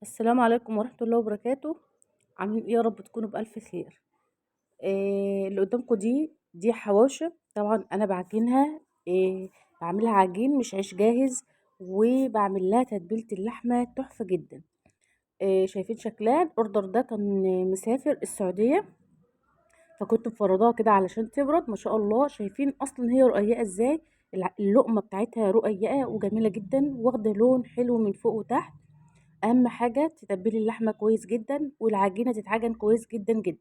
السلام عليكم ورحمة الله وبركاته. عاملين ايه؟ يا رب تكونوا بألف خير. اللي قدامكم دي حواشي، طبعا انا بعجنها، بعملها عجين مش عيش جاهز، وبعمل لها تتبيلة اللحمة تحفة جدا. شايفين شكلها؟ ال order ده كان مسافر السعودية، فكنت مفرداها كده علشان تبرد. ما شاء الله، شايفين اصلا هي رقيقة ازاي؟ اللقمة بتاعتها رقيقة وجميلة جدا، واخدة لون حلو من فوق وتحت. اهم حاجة تتبلي اللحمة كويس جدا، والعجينة تتعجن كويس جدا جدا.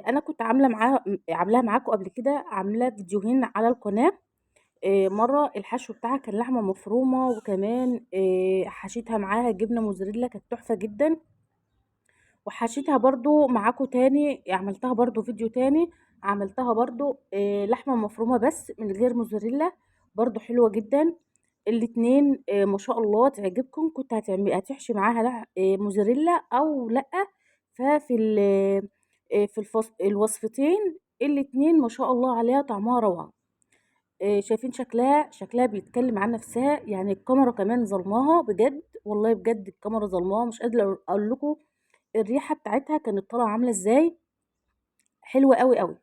انا كنت عاملاها معاكم قبل كده، عاملة فيديوهين على القناة. مرة الحشو بتاعها كان لحمة مفرومة، وكمان حشيتها معاها جبنة موزاريلا، كانت تحفة جدا. وحشيتها برضو معاكم تاني، عملتها برضو فيديو تاني، عملتها برضو لحمة مفرومة بس من غير موزاريلا، برضو حلوة جدا. الاتنين، ما شاء الله تعجبكم. كنت هتحشي معاها موزاريلا او لا، ففي في الوصفتين الاتنين ما شاء الله عليها طعمها روعة. شايفين شكلها؟ شكلها بيتكلم عن نفسها، الكاميرا كمان ظلماها بجد، والله بجد الكاميرا ظلماها، مش قادرة اقول لكم الريحة بتاعتها كانت طالعة عاملة ازاي، حلوة قوي قوي.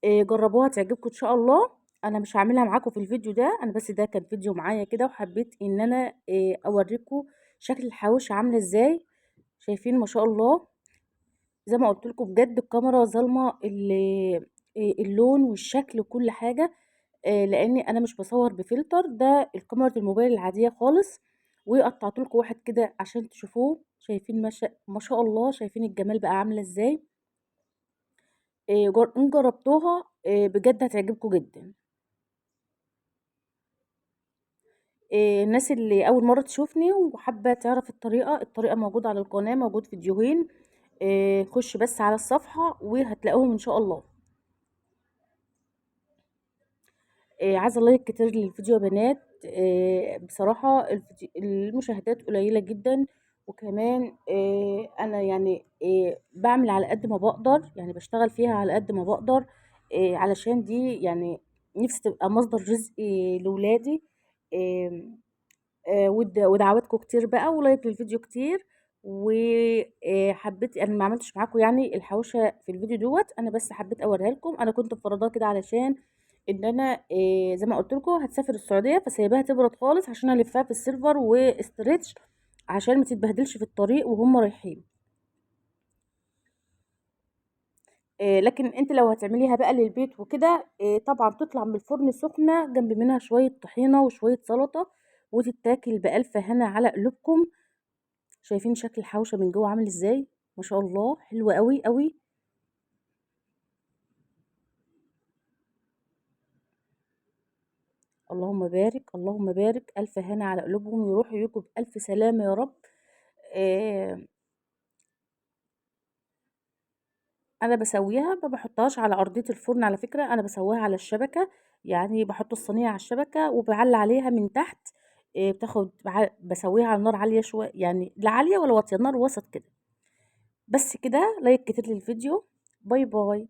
جربوها تعجبكم ان شاء الله. انا مش هعملها معاكم في الفيديو ده، انا بس ده كان فيديو معايا كده، وحبيت ان انا اوريكم شكل الحواوشي عامله ازاي. شايفين ما شاء الله، زي ما قلت لكم بجد الكاميرا ظالمه اللون والشكل وكل حاجه، لاني انا مش بصور بفلتر، ده الكاميرا الموبايل العاديه خالص. وقطعت لكم واحد كده عشان تشوفوه. شايفين ما شاء الله، شايفين الجمال بقى عامله ازاي؟ ان جربتوها، بجد هتعجبكم جدا. الناس اللي اول مره تشوفني وحابه تعرف الطريقه، الطريقه موجوده على القناه، موجود فيديوهين، خش بس على الصفحه وهتلاقوهم ان شاء الله. عايزه لايك كتير للفيديو يا بنات. بصراحه المشاهدات قليله جدا، وكمان انا بعمل على قد ما بقدر، بشتغل فيها على قد ما بقدر، علشان دي نفسي تبقى مصدر رزق لولادي. ودعواتكم كتير بقى، ولايك للفيديو كتير. وحبيت انا ما عملتش معاكم الحوشه في الفيديو دوت، انا بس حبيت اوريها لكم. انا كنت مفرداها كده علشان ان انا، زي ما قلت لكم هتسافر السعوديه، فسايباها تبرد خالص عشان الفها في السيلفر واسترتش عشان ما تتبهدلش في الطريق وهم رايحين. لكن انت لو هتعمليها بقى للبيت وكده، طبعا تطلع من الفرن سخنه، جنب منها شويه طحينه وشويه سلطه، وتتاكل بألف هنا على قلوبكم. شايفين شكل الحوشه من جوه عامل ازاي؟ ما شاء الله حلوه قوي قوي. اللهم بارك اللهم بارك، ألف هنا على قلوبهم، يروحوا يجوا بألف سلامة يا رب. أنا بسويها ما بحطهاش على أرضية الفرن على فكرة، أنا بسويها على الشبكة، بحط الصينية على الشبكة وبعلي عليها من تحت. بسويها على نار عالية شوية، لا عالية ولا واطية، نار وسط كده بس كده. لايك كتير للفيديو. باي باي.